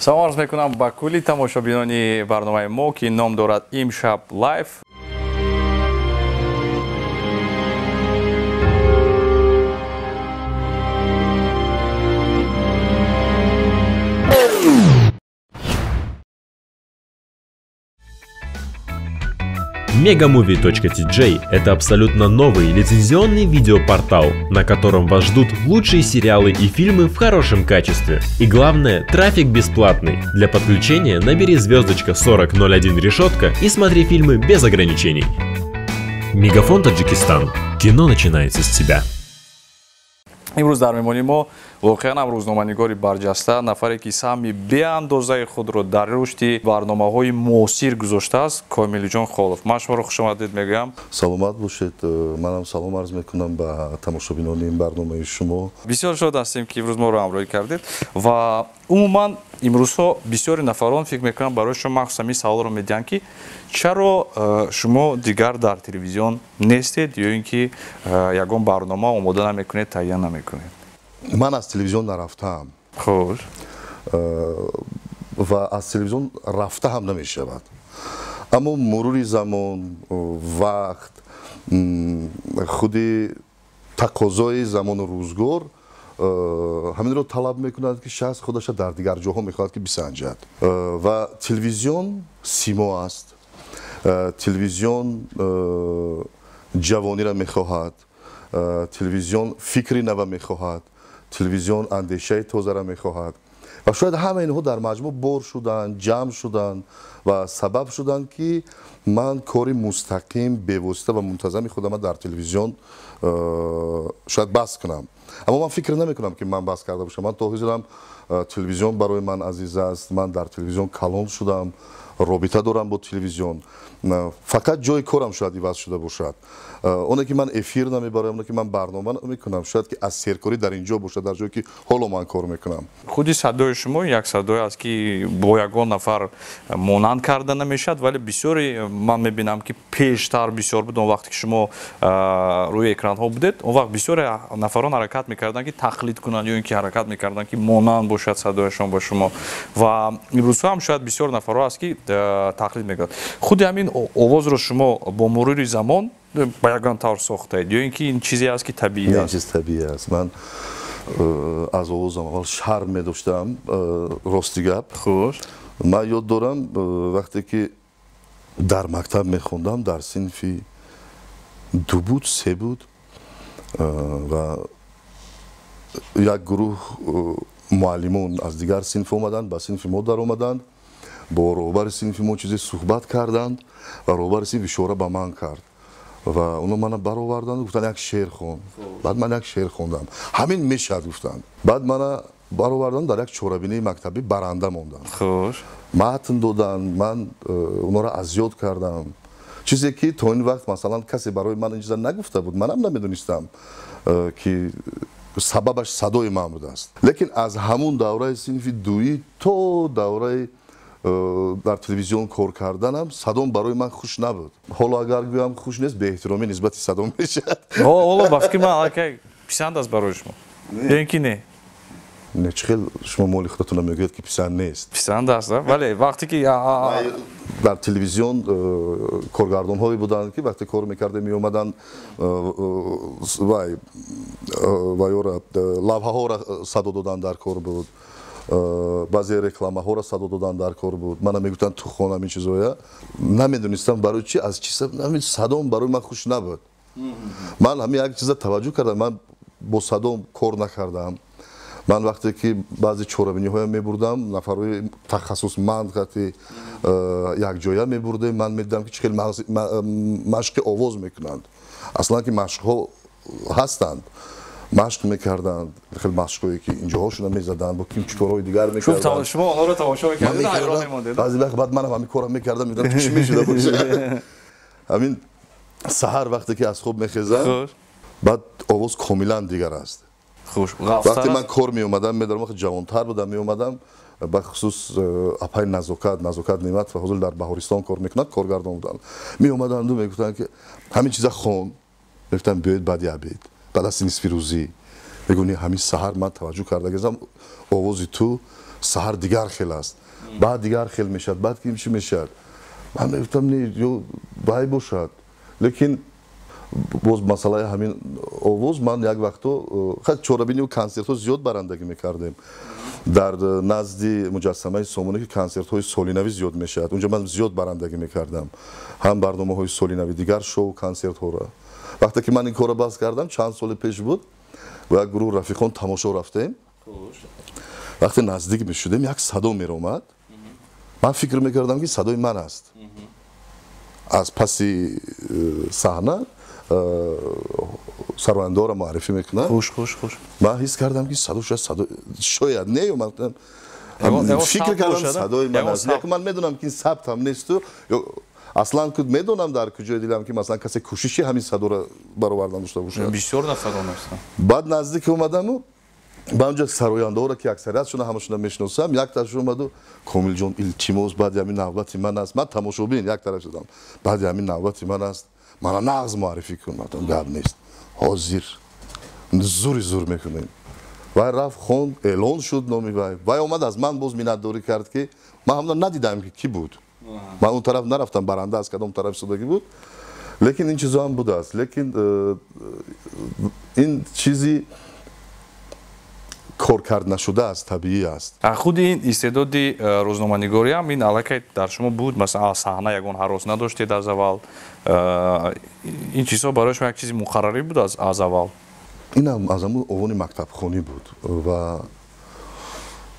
Салом арз мекунам ба кулли тамошобинони барномаи мо, ки ном дорад Имшаб Лайв. Megamovie.tj – это абсолютно новый лицензионный видеопортал, на котором вас ждут лучшие сериалы и фильмы в хорошем качестве. И главное, трафик бесплатный. Для подключения набери звездочка 4001 решетка и смотри фильмы без ограничений. Мегафон Таджикистан. Кино начинается с тебя. Имрӯз дар меҳмони мо воқеан ҳам рӯзноманигори барҷаста, нафаре ки саҳми беандозаи худро дар рушди барномаҳои муосир гузоштааст, Комилҷон Холов. Ман шуморо хушомадед мегӯям. Саломат бошед. Манам салом арз мекунам ба тамошобинони ин барномаи шумо. Бисёр шод ҳастем, ки имрӯз моро ҳамроҳӣ кардед ва умуман имрӯзҳо бисёри нафарон фикр мекунам барои шумо махсусан ин саволро медиҳанд, ки чаро шумо дигар дар телевизион нестед ё ин ки ягон барнома омода намекунед, таҳия намекунед? Ман аз телевизион нарафтаам. Хуш. Ва аз телевизион рафта ҳам намешавад. Аммо мурури замон, вақт, худи тақозои замону рӯзгор ҳаминро талаб мекунад, ки шахс худаша дар дигар ҷоҳо мехоҳад ки бисанҷад. Ва телевизион симо аст. Телевизион ҷавониро мехоҳад, телевизион фикри нава мехоҳад, телевизион андешаи тозаро мехоҳад. Ва шояд ҳама инҳо дар маҷмӯъ бор шуданд, ҷамъ шуданд ва сабаб шуданд, ки ман кори мустақим, бевосита ва мунтазами худама дар телевизион шояд бас кунам. Аммо ман фикр намекунам, ки ман бас карда бошам. Ман то ҳозирам телевизион барои ман азиз аст. Ман дар телевизион калон шудам, робита дорам бо телевизион. Фақат ҷои корам шояд иваз шуда бошад. Оне ки ман эфир намебарам, оне ки ман барнома намекунам, шояд ки аз серкорӣ дар ин ҷо бошад, дар ҷое ки ҳоло ман кор мекунам. Худи садои шумо як садое аст, ки бо ягон нафар монанд карда намешавад, вале бисёре ман мебинам, ки пештар бисёр буд, он вақте ки шумо рӯи экранҳо будед, он вақт бисёре нафарон ҳаракат мекарданд, ки тақлид кунанд ё ин ки ҳаракат мекарданд, ки монанд бошад садояшон ба шумо. Ва имрӯзҳо ҳам шояд бисёр нафарҳо аст, ки тақлид мекунанд. Худи ҳамин овозро шумо бо мурури замон ба ягон тавр сохтаед ё ин ки ин чизе аст, ки табиӣ аст? Ин чиз табиӣ аст. Ман аз овозам аввал шарм медоштам, рости гап. Хуш. Ман ёд дорам, вақте ки дар мактаб мехондам, дар синфи ду буд, се буд, ва як гурӯҳ муаллимон аз дигар синф омаданд, ба синфи мо даромаданд, бо роҳбари синфи мо чизе суҳбат карданд ва роҳбари синф ишора ба ман кард ва оно мана бароварданд, гуфтанд як шеър хон. Баъд ман як шеър хондам. Ҳамин мешавад, гуфтанд. Баъд мана бароварданд, дар як чорабинии мактабӣ баранда мондам. Хуш. Матн доданд, ман онҳоро азёд кардам. Чизе ки то ин вақт масалан касе барои ман ин чиза нагуфта буд, манам намедонистам, ки сабабаш садои ман будааст. Лекин аз ҳамун давраи синфи дуӣ то давраи дар телевизион кор карданам садом барои ман хуш набуд. Ҳоло агар гӯям хуш нест, беэҳтиромӣ нисбати садом мешавад. Ҳоло ба фикри ман аллакай писанд аст барои шумо ё ин ки не? Не, чӣ хел шумо моли худатонро мегӯед, ки писанд нест? Писанд аст, вале вақте ки дар телевизион коргардонҳое буданд, ки вақте кор мекардем, меомаданд, вай вайора лавҳаҳоро садо додан дар кор буд, баъзе рекламаҳоро садо додан дар кор буд. Мана мегуфтанд ту хонам ин чизоя. Намедонистам барои чи, аз чи сабаб садом барои ман хуш набуд. Ман ҳамин як чиза таваҷҷӯҳ кардам, ман бо садом кор накардам. Ман вақте ки баъзе чорабиниҳоям мебурдам, нафарҳои тахассусманд қати якҷоя мебурдем, ман медидам, ки чӣ хел машқи овоз мекунанд. Аслан ки машқҳо ҳастанд, машқ мекарданд, хел машқҳое ки инҷоҳошона мезаданд, бо ким чӣ корҳои дигар мекарданд. Шумо онҳоро тамошо мекардед, ҳайрон мемондед. Баъзе вақт баъд манам ҳамин корро мекардам, медидам ки чӣ мешуда бошад. Ҳамин саҳар вақте ки аз хоб мехезам, баъд овоз комилан дигар аст. Вақте ман кор меомадам, медорам, вақте ҷавонтар будам, меомадам, бахусус апай Назокат, Назокат Неъмат ва ҳозир дар Баҳористон кор мекунад, коргардон буданд. Меомаданду мегуфтанд, ки ҳамин чиза хон. Мегуфтам биёед баъди обед, баъд аз нисфи рӯзӣ. Мегӯ не, ҳамин саҳар ман таваҷҷӯҳ карда гирифтам, овози ту саҳар дигар хел аст, баъд дигар хел мешавад, баъд ки чӣ мешавад. Ман мегуфтам не, ё вай бошад. Лекин боз масъалаи ҳамин овоз, ман як вақто чорабинию консертҳо зиёд барандагӣ мекардем. Дар назди муҷассамаи Сомонӣ ки консертҳои солинавӣ зиёд мешавад, унҷо ман зиёд барандагӣ мекардам, ҳам барномаҳои солинавӣ, дигар шоу консертҳоро. Вақте ки ман ин корро бас кардам, чанд соли пеш буд, бо як гурӯҳ рафиқон тамошо рафтем. Вақте наздик мешудем, як садо меромад. Ман фикр мекардам, ки садои ман аст. Аз паси саҳна сарояндаҳоро муаррифӣ мекунад. Хуш, хуш, хуш. Ман ҳис кардам, ки садо шояд садо шояд не, ман фикр кардам садои ман аст. Лекин ман медонам, ки ин сабт ҳам несту аслан медонам дар куҷое дидам, ки масалан касе кӯшиши ҳамин садоро баровардан дошта бошад. Бисёр нафарон ҳастанд. Баъд наздик омадаму ба онҷо сарояндаҳоро, ки аксариятшона ҳамашона мешиносам, як тараф омаду: «Комилҷон, илтимос, баъди ҳамин навбати ман аст». Ман тамошобин як тараф шудам. «Баъди ҳамин навбати ман аст, мана нағз муаррифӣ кун». Гуфтам: «Гап нест, ҳозир зури зур мекунем». Вай рафт, хонд, эълон шуд номи вай. Вай омад, аз ман боз миннатдорӣ кард, ки ман ҳамна надидам, ки кӣ буд. Ман он тараф нарафтам, баранда аз кадом тараф истодагӣ буд. Лекин ин чизо ҳам будааст. Лекин ин чизи кор кард нашудааст, табиӣ аст. Худи ин истеъдоди рӯзноманигориам ин аллакай дар шумо буд? Масалан, аз саҳна ягон ҳарос надоштед аз аввал? Ин чизҳо барои шумо як чизи муқаррарӣ буд аз аввал? Инам аз ҳамун овони мактабхонӣ буд ва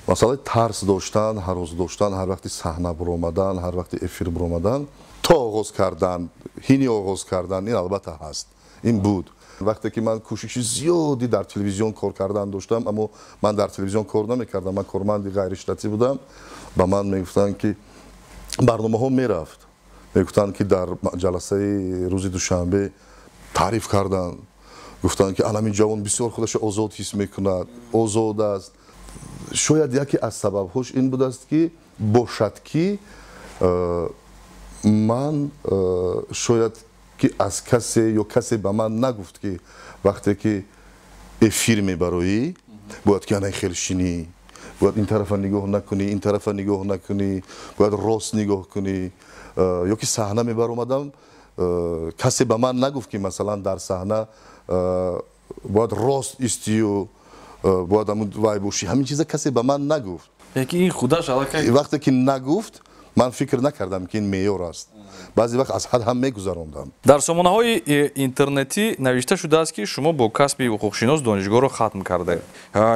масъалаи тарс доштан, ҳарос доштан, ҳар вақти саҳна буромадан, ҳар вақти эфир буромадан, то оғоз кардан, ҳини оғоз кардан, ин албатта ҳаст, ин буд. Вақте ки ман кӯшиши зиёдӣ дар телевизион кор кардан доштам, аммо ман дар телевизион кор намекардам, ман корманди ғайриштатӣ будам. Ба ман мегуфтанд, ки барномаҳо мерафт, мегуфтанд, ки дар ҷаласаи рӯзи душанбе таъриф карданд, гуфтанд, ки анамин ҷавон бисёр худашро озод ҳис мекунад, озод аст. Шояд яке аз сабабҳош ин будааст, ки бошад, ки ман шояд ки аз касе ё касе ба ман нагуфт, ки вақте ки эфир мебароӣ, бояд ки анаи хел шинӣ, бояд ин тарафа нигоҳ накунӣ, ин тарафа нигоҳ накунӣ, бояд рост нигоҳ кунӣ. Ё ки саҳна мебаромадам, касе ба ман нагуфт, ки масалан дар саҳна бояд рост истию, бояд ҳамун вай бошӣ. Ҳамин чиза касе ба ман нагуфт. Яки ин худаш аллакай Вақте ки нагуфт, ман фикр накардам, ки ин меъёр аст. Баъзе вақт аз ҳад ҳам мегузарондам. Дар сомонаҳои интернетӣ навишта шудааст, ки шумо бо касби ҳуқуқшинос донишгоҳро хатм кардаед.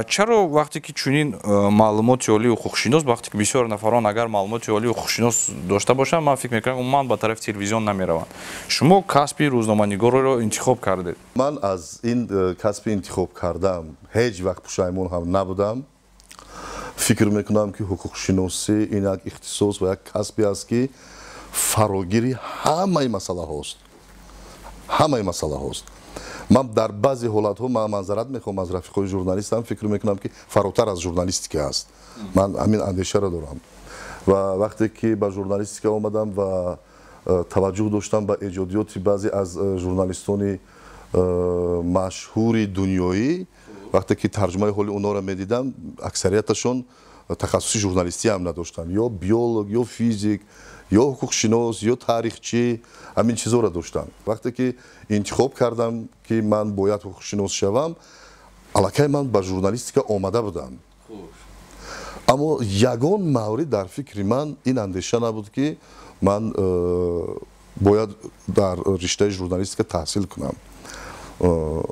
Чаро вақте ки чунин маълумоти олии ҳуқуқшинос, вақте ки бисёр нафарон агар маълумоти олии ҳуқуқшинос дошта бошанд, ман фикр мекунам, умуман ба тарафи телевизион намераванд, шумо касби рӯзноманигорро интихоб кардед? Ман аз ин касби интихоб кардам ҳеҷ вақт пушаймон ҳам набудам. Фикр мекунам, ки ҳуқуқшиносӣ ин як ихтисос ва як касбе аст, ки фарогири ҳамаи масъалаҳост, ҳамаи масъалаҳост. Ман дар баъзе ҳолатҳо, ман маъзарат мехоҳам аз рафиқҳои журналистам, фикр мекунам, ки фаротар аз журналистика аст. Ман ҳамин андешаро дорам. Ва вақте ки ба журналистика омадам ва таваҷҷӯҳ доштам ба эҷодиёти баъзе аз журналистони машҳури дунёӣ, вақте ки тарҷумаи ҳоли онҳоро медидам, аксарияташон тахассуси журналистӣ ҳам надоштанд, ё биолог, ё физик, ё ҳуқуқшинос, ё таърихчӣ, ҳамин чизҳоро доштанд. Вақте ки интихоб кардам, ки ман бояд ҳуқуқшинос шавам, аллакай ман ба журналистика омада будам. Аммо ягон маврид дар фикри ман ин андеша набуд, ки ман бояд дар риштаи журналистика таҳсил кунам.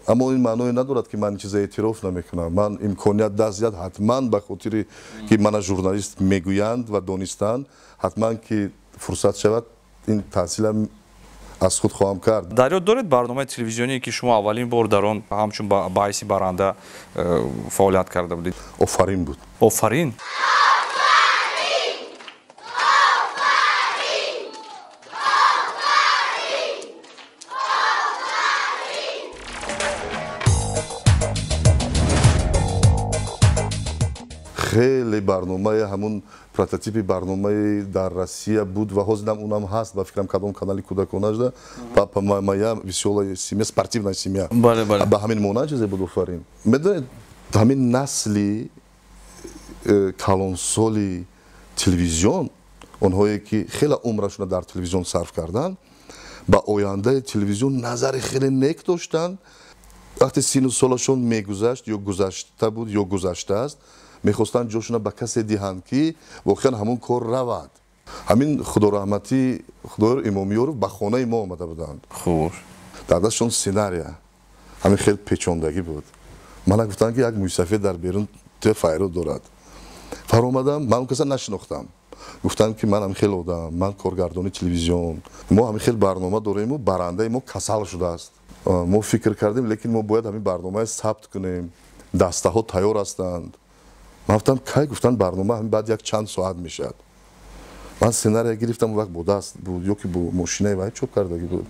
Аммо ин маъное надорад, ки ман ин чиза эътироф намекунам. Ман имконият даст диҳад, ҳатман ба хотире ки мана журналист мегӯянд ва донистанд, ҳатман ки фурсат шавад, ин таҳсилам аз худ хоҳам кард. Дар ёд доред барномаи телевизионие, ки шумо аввалин бор дар он ҳамчун ба ҳайси баранда фаъолият карда будед? Офарин буд. Офарин. Хеле барномаи ҳамун прототипи барномаи дар Россия буд ва ҳозирам унам ҳаст, ба фикрам, кадом канали кӯдаконашда, «Папа, моя весёлая семья», спортивная семья. Бале, бале. Ба ҳамин монанд чизе буд. Офарин. Медонед, ҳамин насли калонсоли телевизион, онҳое ки хеле умрашонро дар телевизион сарф карданд, ба ояндаи телевизион назари хеле нек доштанд. Вақте сину солашон мегузашт ё гузашта буд ё гузаштааст, мехостанд ҷошона ба касе диҳанд, ки воқеан ҳамон кор равад. Ҳамин худораҳматӣ Худоёр Имомиёров ба хонаи мо омада буданд. Хуш. Дар дастшон сценария ҳамин хел печондагӣ буд. Мана гуфтанд, ки як мӯйсафед дар берун файрод дорад. Фаромадам, ман он каса нашинохтам. Гуфтанд, ки ман ҳамин хел одам, ман коргардони телевизион, мо ҳамин хел барнома дорему, барандаи мо касал шудааст, мо фикр кардем, лекин мо бояд ҳамин барномаи сабт кунем, дастаҳо тайёр ҳастанд. Ман гуфтам, кай? Гуфтанд, барнома ҳамин баъд як чанд соат мешавад. Ман сценария гирифтам, он вақт бо даст буд ё ки бо мошинаи вай чоп кардагӣ буд,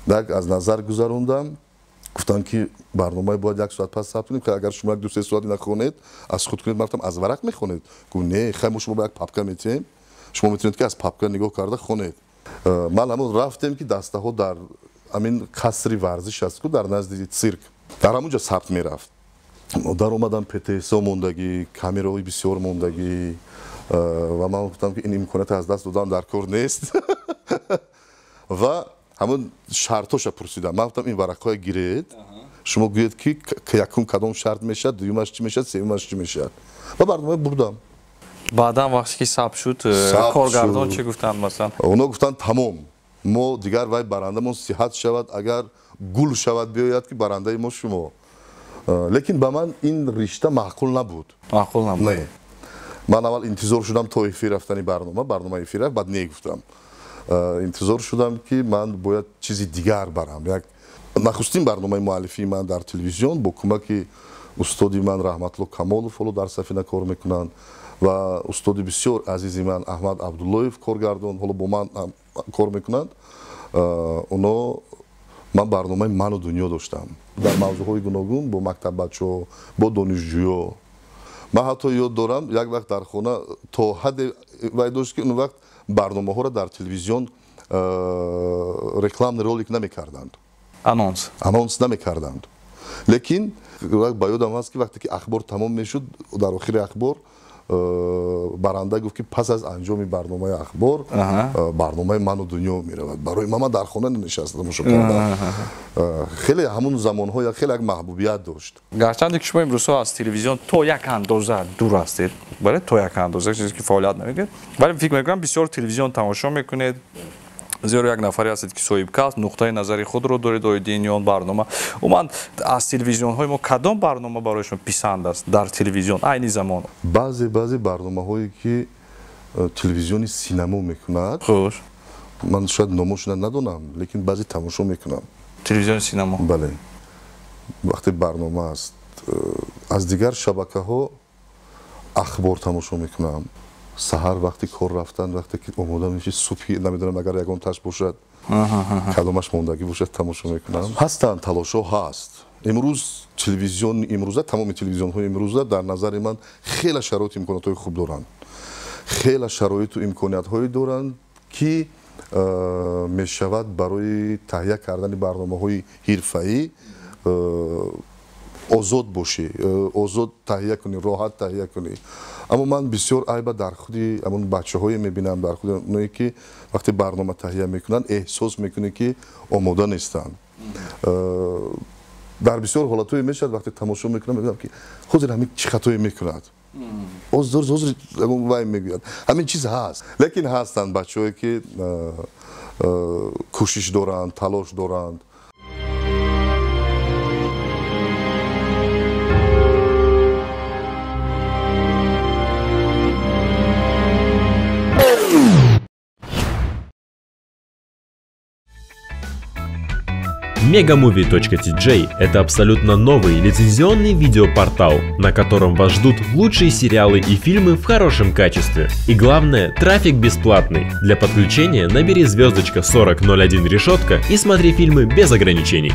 так аз назар гузарондам. Гуфтанд, ки барномаи бояд як соат пас сабт кунем, агар шумо як 2-3 соат ина хонед, аз худ кунед. Ман гуфтам, аз варақ мехонед? Гуфт, не, хай, мо шумо ба як папка метиҳем, шумо метавонед, ки аз папка нигоҳ карда хонед. Ман ҳамон рафтем, ки дастаҳо дар ҳамин қасри варзиш аст ку, дар назди цирк, дар ҳамон ҷо сабт мерафт. Дар омадам, ПТСо мондагӣ, камераҳои бисёр мондагӣ, ва ман гуфтам, ки ин имконияте аз даст додан дар кор нест, ва ҳамон шартоша пурсидам. Ман гуфтам, ин варақҳое гиред, шумо гӯед, ки якум кадом шарт мешавад, дуюмаш чӣ мешавад, сеюмаш чӣ мешавад, ва барномаи бурдам. Баъдан вақте ки сабт шуд, коргардон чӣ гуфтанд, масалан? Онҳо гуфтанд, тамом, мо дигар вай барандамон сиҳат шавад, агар гул шавад, биёяд, ки барандаи мо шумо. Лекин ба ман ин ришта маъқул набуд. Маъқул набуд? Не, ман аввал интизор шудам то эфир рафтани барнома. Барнома эфир рафт, баъд не гуфтам. Интизор шудам, ки ман бояд чизи дигар барам. Як нахустин барномаи муаллифии ман дар телевизион бо кӯмаки устоди ман Раҳматулло Камолов, ҳоло дар Сафина кор мекунанд, ва устоди бисёр азизи ман Аҳмад Абдуллоев, коргардон, ҳоло бо ман кор мекунанд оно, ман барномаи «Ману дунё» доштам дар мавзӯъҳои гуногун бо мактаббачаҳо, бо донишҷӯё. Ман ҳатто ёд дорам, як вақт дар хона то ҳадде вай дошт, ки он вақт барномаҳоро дар телевизион рекламный ролик намекарданд. Анонс. Анонс намекарданд, лекин ба ёдам ҳаст, ки вақте ки ахбор тамом мешуд, дар охири ахбор баранда гуфт, ки пас аз анҷоми барномаи ахбор барномаи «Ману дунё» меравад. Барои ман дар хона нишаста тамошо кардам. Хеле ҳамун замонҳо хеле як маҳбубият дошт. Гарчанде ки шумо имрӯзҳо аз телевизион то як андоза дур ҳастед, бале, то як андоза, чизе ки фаъолият намекунед, вале фикр мекунам, бисёр телевизион тамошо мекунед, зеро як нафаре ҳастед, ки соҳибкасб, нуқтаи назари худро доред оиди ин ё он барнома. Умуман, аз телевизионҳои мо кадом барнома барои шумо писанд аст дар телевизион айни замон? Баъзе барномаҳое, ки телевизиони Синамо мекунад. Хуш. Ман шояд номошона надонам, лекин баъзе тамошо мекунам. Телевизиони Синамо. Бале, вақте барнома аст. Аз дигар шабакаҳо ахбор тамошо мекунам саҳар, вақти кор рафтан, вақте ки омода меши субҳи, намедонам, агар ягон таш бошад, кадомаш мондагӣ бошад, тамошо мекунам. Ҳастанд, талошҳо ҳаст. Имрӯз телевизион, имрӯза тамоми телевизионҳои имрӯза дар назари ман хеле шароиту имкониятҳои хуб доранд, хеле шароиту имкониятҳое доранд, ки мешавад барои таҳия кардани барномаҳои ҳирфаӣ озод бошӣ, озод таҳия кунӣ, роҳат таҳия кунӣ. Аммо ман бисёр айба дар худи ҳамон бачаҳое мебинам, дар худи оное, ки вақте барнома таҳия мекунанд, эҳсос мекунӣ, ки омода нестанд. Дар бисёр ҳолатҳое мешавад, вақте тамошо мекунам, мебинам, ки ҳозир ҳамин чӣ хатое мекунад, ҳозир вай мегӯяд, ҳамин чиз ҳаст. Лекин ҳастанд бачаҳое, ки кӯшиш доранд, талош доранд. Megamovie.tj – это абсолютно новый лицензионный видеопортал, на котором вас ждут лучшие сериалы и фильмы в хорошем качестве. И главное, трафик бесплатный. Для подключения набери звездочка 4001 решетка и смотри фильмы без ограничений.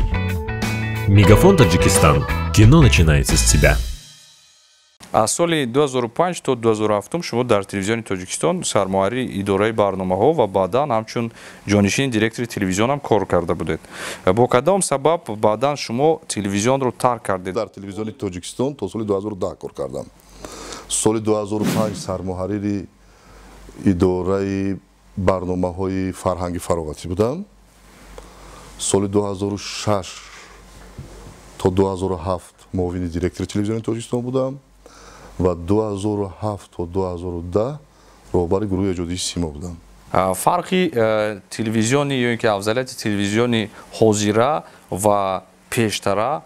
Мегафон Таджикистан. Кино начинается с тебя. Аз соли 2005 то 2007 шумо дар телевизиони Тоҷикистон сармуҳаррири идораи барномаҳо ва баъдан ҳамчун ҷонишини директори телевизионам кор карда будед. Бо кадом сабаб баъдан шумо телевизионро тарк кардед? Дар телевизиони Тоҷикистон то соли 2010 кор кардам. Соли 2005 сармуҳаррири идораи барномаҳои фарҳанги фароғатӣ будам. Соли 2006 то 2007 муовини директори телевизиони Тоҷикистон будам ва 2007 то 2010 роҳбари гурӯҳи эҷодии Симо будам. Фарқи телевизиони ё ин ки афзалияти телевизиони ҳозира ва пештара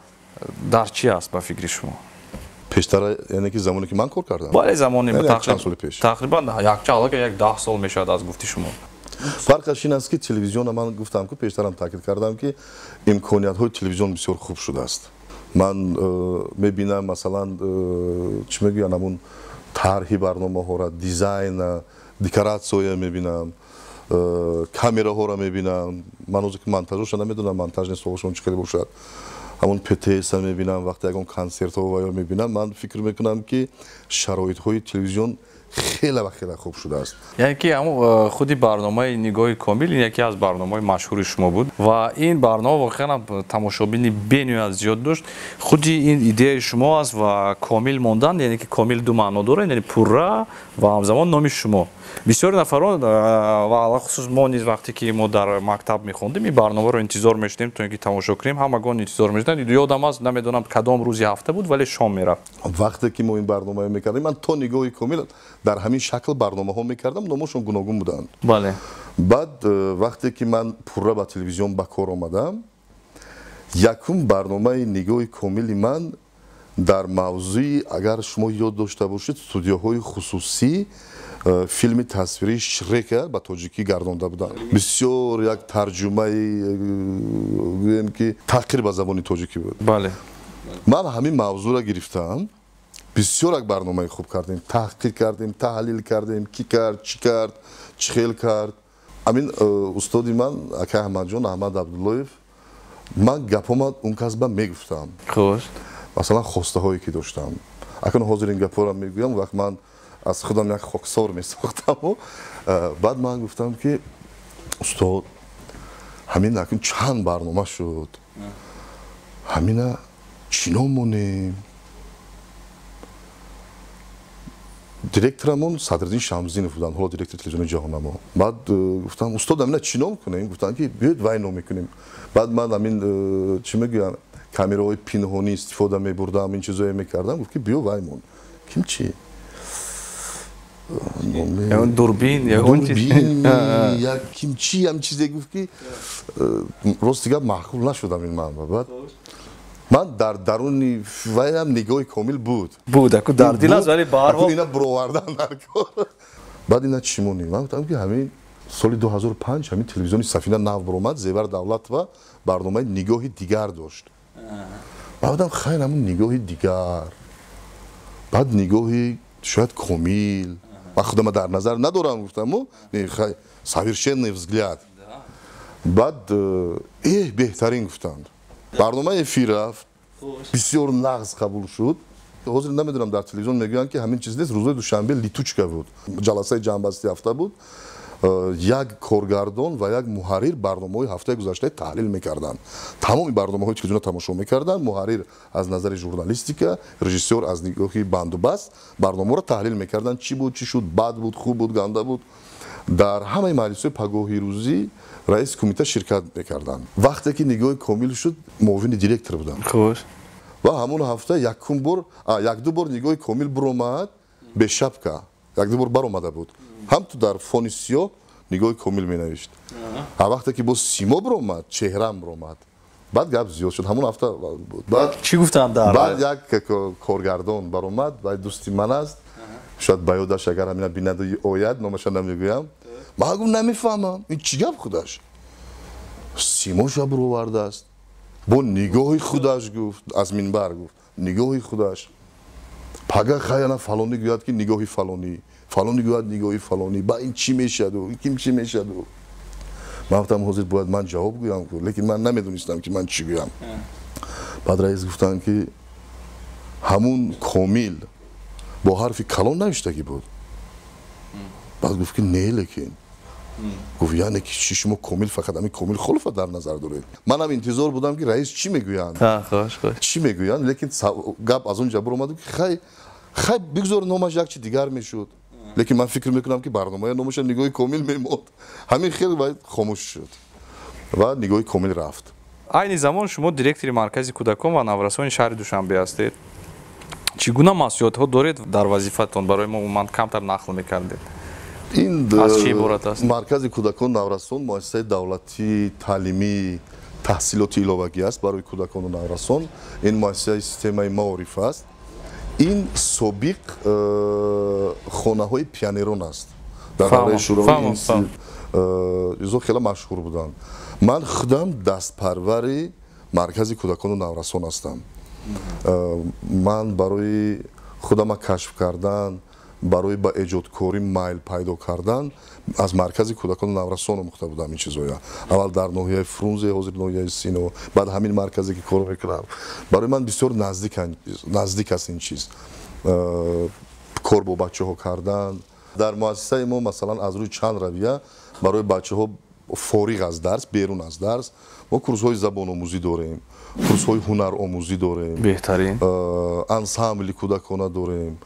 дар чи аст ба фикри шумо? Пештара, яъне ки замоне ки ман кор кардам? Бале, замони чанд соли пеш. Тақрибан якчанд, як 10 сол мешавад аз гуфти шумо. Фарқаш ин аст, ки телевизиона ман гуфтам, ки пештарам таъкид кардам, ки имкониятҳои телевизион бисёр хуб шудааст. Ман мебинам, масалан, чӣ мегӯянд, ҳамун тарҳи барномаҳоро, дизайна, декоратсия мебинам, камераҳоро мебинам. Ман ҳозир ки монтажоша намедонам, монтажни солашон чӣ хеле бошад. Ҳамон ПТС мебинам, вақте ягон консертҳо ва ё мебинам, ман фикр мекунам, ки шароитҳои телевизион хеле ва хеле хуб шудааст. Яъне ки ҳамон худи барномаи Нигоҳи комил ин яке аз барномаҳои машҳури шумо буд ва ин барнома воқеан тамошобини бениҳоят зиёд дошт. Худи ин идеяи шумо аст ва комил мондан, яъне ки комил ду маъно дорад, яъне пурра ва ҳамзамон номи шумо. Бисёри нафарон ва алахусус мо низ вақте ки мо дар мактаб мехондем, ин барномаро интизор мешудем то ин ки тамошо кунем, ҳамагон интизор мешуданд. Ёдам аст, намедонам кадом рӯзи ҳафта буд, вале шом мерафт. Вақте ки мо ин барномаро мекардем, ман то Нигоҳи комил дар ҳамин шакл барномаҳо мекардам, номошон гуногун буданд. Бале. Баъд вақте ки ман пурра ба телевизион ба кор омадам, якум барномаи Нигоҳи комили ман дар мавзӯи, агар шумо ёд дошта бошед, студияҳои хусусӣ филми тасвирии Шрека ба тоҷикӣ гардонда буданд. Бисёр як тарҷумаи, гӯем ки таҳқир ба забони тоҷикӣ буд. Бале. Ман ҳамин мавзӯъро гирифтам, бисёр як барномаи хуб кардем, таҳқиқ кардем, таҳлил кардем, ки кард, чӣ кард, чӣ хел кард. Ҳамин устоди ман, акай Аҳмадҷон Аҳмад Абдуллоев, ман гапома он кас ба мегуфтам. Хуш. Масалан, хостаҳое ки доштам. Акнун ҳозир ин гапҳоро мегӯям, вақт ман аз худам як хоксор месохтаму. Баъд ман гуфтам, ки устод, ҳамин акнун чанд барнома шуд, ҳамина чӣ ном монем? Директорамон Садриддин Шамзинов буданд, ҳоло директори телевизиони Ҷаҳоннамо. Баъд гуфтам, устод, ҳамина чӣ ном кунем? Гуфтанд, ки биёед вай ном мекунем. Баъд ман ҳамин чӣ мегӯям, камераҳои пинҳонӣ истифода мебурдам, ин чизое мекардам. Гуфт, ки биё вай мон. Ким чӣ? Дурбин, як ким чӣ, ҳам чизе гуфт, ки рости гап маъқул нашудам ин ман. Баъд ман дар даруни вайам Нигоҳи комил буд. Буд, аку дар дил аст, вале ба ҳар ҳол ина буровардан дар кор. Баъд ина чӣ монем? Ман гуфтам, ки ҳамин соли 2005 ҳамин телевизиони Сафина нав буромад, Зевар Давлатова барномаи Нигоҳи дигар дошт. Ман гуфтам, хайр, ҳамун Нигоҳи дигар, баъд нигоҳи шояд комил, ман худама дар назар надорам, гуфтаму, совершенный взгляд. Баъд беҳтарин гуфтанд. Барнома эфир рафт, бисёр нағз қабул шуд. Ҳозир намедонам, дар телевизион мегӯянд, ки ҳамин чиз нест. Рӯзои душанбе литучка буд, ҷаласаи ҷамъбасти ҳафта буд. Як коргардон ва як муҳаррир барномаҳои ҳафтаи гузаштаи таҳлил мекарданд. Тамоми барномаҳои телевизионро тамошо мекарданд. Муҳаррир аз назари журналистика, режиссёр аз нигоҳи бандубаст барномаро таҳлил мекарданд. Чӣ буд, чӣ шуд, бад буд, хуб буд, ганда буд. Дар ҳамаи маҷлисҳои пагоҳи рӯзӣ раиси кумита ширкат мекарданд. Вақте ки Нигоҳи комил шуд, муовини директор будам. Хуш. Ва ҳамон ҳафта якум бор, якду бор Нигоҳи комил буромад бешапка, якду бор баромада буд. Ҳам ту дар фони сиёҳ Нигоҳи комил менавишт. А вақте ки боз Симо буромад, чеҳрам буромад, баъд гап зиёд шуд. Ҳамон ҳафта буд. Баъд чӣ гуфтанд дар? Баъд як коргардон баромад, вай дӯсти ман аст. Шояд ба ёдаш агар ҳамина бинад ояд, номаша намегӯям. Ман гуфтам, намефаҳмам, ин чӣ гап худаш? Симоша буровардааст. Бо нигоҳи худаш гуфт, аз минбар гуфт, нигоҳи худаш. Пага хаяна фалонӣ гӯяд, ки нигоҳи фалонӣ, фалонӣ гӯяд нигоҳи фалонӣ. Ба ин чӣ мешаду, ким чӣ мешаду? Ман гуфтам, ҳозир бояд ман ҷавоб гӯям, лекин ман намедонистам, ки ман чӣ гӯям. Баъд раис гуфтанд, ки ҳамун комил Бо ҳарфи калон навиштагӣ буд. Баъд гуфт ки не, лекин гуфт, яъне ки чи, шумо Комил, фақат ҳамин Комил Холова дар назар доред? Манам интизор будам, ки раис чӣ мегӯянд, чӣ мегӯянд, лекин гап аз он ҷа баромад, ки хай, хай, бигзор номаш як чи дигар мешуд, лекин ман фикр мекунам, ки барномаи номаша Нигоҳи комил мемонд. Ҳамин хел вай хомӯш шуд ва Нигоҳи комил рафт. Айни замон шумо директори Маркази кӯдакон ва наврасони шаҳри Душанбе ҳастед. Чӣ гуна масъулиятҳо доред дар вазифатон? Барои мо умуман камтар нақл мекардед. Ин аз чӣ иборат аст? Маркази кӯдакон наврасон муассисаи давлатии таълимии таҳсилоти иловагӣ аст барои кӯдакону наврасон. Ин муассисаи системаи маориф аст. Ин собиқ хонаҳои пионерон аст. Дар давраи Шӯравӣ изо хеле машҳур буданд. Ман худам дастпарвари Маркази кӯдакону наврасон ҳастам. Ман барои худама кашф кардан, барои ба эҷодкорӣ майл пайдо кардан аз Маркази кӯдакону наврасон омӯхта будам ин чизоя. Аввал дар ноҳияи Фрунзе, ҳозир ноҳияи Сино, баъд ҳамин марказе, ки кор мекунам. Барои ман бисёр наздик аст ин чиз, кор бо бачаҳо кардан. Дар муассисаи мо, масалан, аз рӯи чанд равия барои бачаҳо фориғ аз дарс, берун аз дарс, мо курсҳои забономӯзӣ дорем, курсҳои ҳунаромӯзӣ дорем. Беҳтарин. Ансамбли кӯдакона дорем.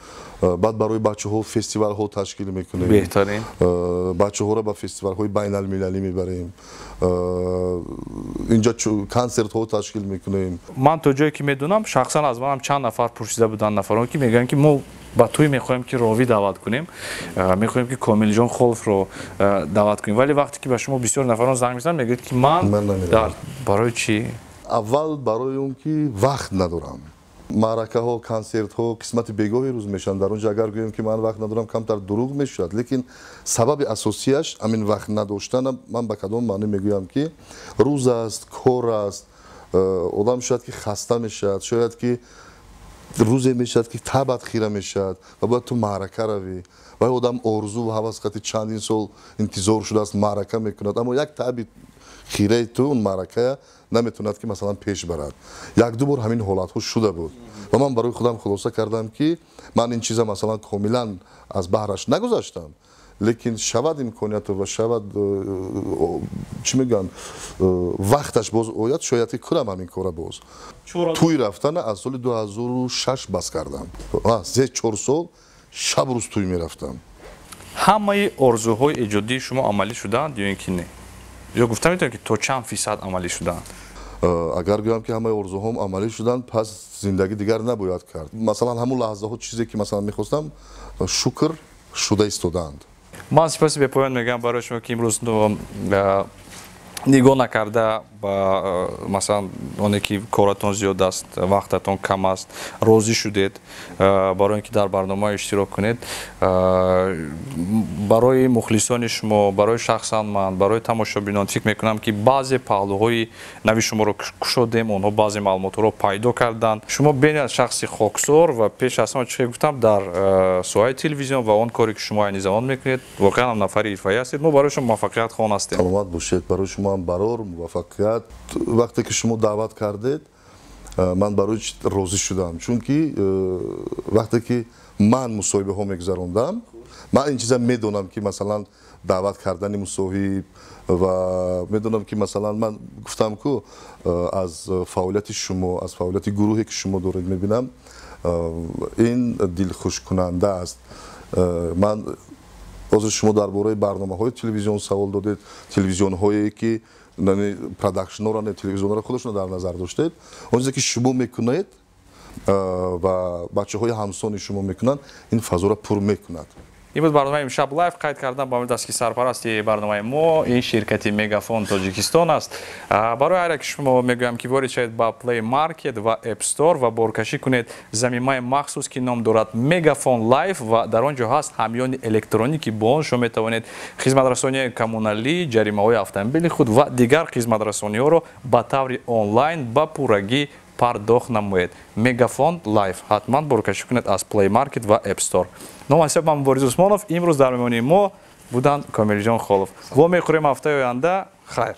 Баъд барои бачаҳо фестивалҳо ташкил мекунем. Беҳтарин. Бачаҳоро ба фестивалҳои байналмилалӣ мебарем, инҷа консертҳо ташкил мекунем. Ман то ҷое ки медонам, шахсан аз манам чанд нафар пурсида буданд, нафарон ки мегӯянд, ки мо ба тӯй мехоҳем, ки ровӣ даъват кунем, мехоҳем, ки Комилҷон Холовро даъват кунем, вале вақте ки ба шумо бисёр нафарон занг мезананд, мегӯяд, ки ман барои чӣ? Аввал барои он ки вақт надорам. Маъракаҳо, консертҳо қисмати бегоҳи рӯз мешаванд. Дар он ҷо агар гӯем, ки ман вақт надорам, камтар дурӯғ мешавад. Лекин сабаби асосияш ҳамин вақт надоштана. Ман ба кадом маънӣ мегӯям, ки рӯз аст, кор аст, одам шояд ки хаста мешавад, шояд ки рӯзе мешавад, ки табат хира мешавад ва бояд ту маърака равӣ. Вай одам орзу ва ҳавас қати чандин сол интизор шудааст, маърака мекунад, аммо як таби хираи ту он маъракая наметавонад, ки масалан пеш барад. Якду бор ҳамин ҳолатҳо шуда буд ва ман барои худам хулоса кардам, ки ман ин чиза, масалан, комилан аз баҳраш нагузаштам, лекин шавад имконияту ва шавад, чӣ мегӯянд, вақташ боз ояд, шояд ки кунам ҳамин кора боз. Тӯй рафтана аз соли 2006 бас кардам. 3-4 сол шаб рӯз тӯй мерафтам. Ҳамаи орзуҳои эҷодии шумо амалӣ шудаанд ё ин ки не? Ё гуфта метавонед, ки то чанд фисад амалӣ шудаанд? Агар гӯям, ки ҳамаи орзуҳом амалӣ шуданд, пас зиндагӣ дигар набояд кард. Масалан, ҳамун лаҳзаҳо чизе ки, масалан, мехостам, шукр, шуда истодаанд. Ман сипоси бепоён мегӯям барои шумо, ки имрӯз нигоҳ накарда ба, масалан, оне ки коратон зиёд аст, вақтатон кам аст, розӣ шудед барои ин ки дар барнома иштирок кунед. Барои мухлисони шумо, барои шахсан ман, барои тамошобинон, фикр мекунам, ки баъзе паҳлӯҳои нави шуморо кушодем, онҳо баъзе маълумотҳоро пайдо карданд. Шумо бениҳоят шахси хоксор ва пеш аз ҳама, чӣ гуфтам, дар соҳаи телевизион ва он коре, ки шумо айни замон мекунед, воқеан ҳам нафари ҳирфаӣ ҳастед. Мо барои шумо муваффақият хоҳон ҳастем. Саломат бошед. Барои шумо ҳам барор муваффақият. Вақте ки шумо даъват кардед, ман барои чӣ розӣ шудам? Чунки вақте ки ман мусоҳибаҳо мегузарондам, ман ин чиза медонам, ки масалан даъват кардани мусоҳиб, ва медонам, ки масалан ман гуфтам ку, аз фаъолияти шумо, аз фаъолияти гурӯҳе, ки шумо доред, мебинам, ин дилхушкунанда аст. Ман ҳозир шумо дар бораи барномаҳои телевизион савол додед, телевизионҳое ки продакшнора, не, телевизионро худашон дар назар доштед. Он чизе, ки шумо мекунед ва бачаҳои ҳамсони шумо мекунанд, ин фазоро пур мекунад. Ин буд барномаи Имшаб Лайв. Қайд кардам ба аст, ки сарпарасти барномаи мо ин ширкати Мегафон Тоҷикистон аст. Барои ҳар яки шумо мегӯям, ки ворид шавед ба Play Market ва App Store ва боркашӣ кунед замимаи махсус, ки ном дорад Мегафон Лайв, ва дар он ҷо ҳаст ҳамёни электронӣ, ки бо он шумо метавонед хизматрасонии коммуналӣ, ҷаримаҳои автомобили худ ва дигар хизматрасониҳоро ба таври онлайн ба пуррагӣ пардохт намоед. Мегафон Лайв ҳатман боркашӣ кунед аз Play Market ва App Store. Ном ҳисоб ман Мубориз Усмонов. Имрӯз дар меҳмонии мо буданд Комилҷон Холов. Вомехӯрем ҳафтаи оянда. Хайр.